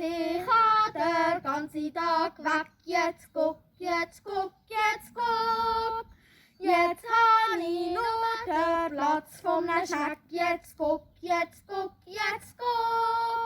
ich ha den ganzen Tag weg. Jetzt guck, jetzt guck, jetzt guck. Jetzt han ich nur den Platz vom Schneck. Jetzt guck, jetzt guck, jetzt guck.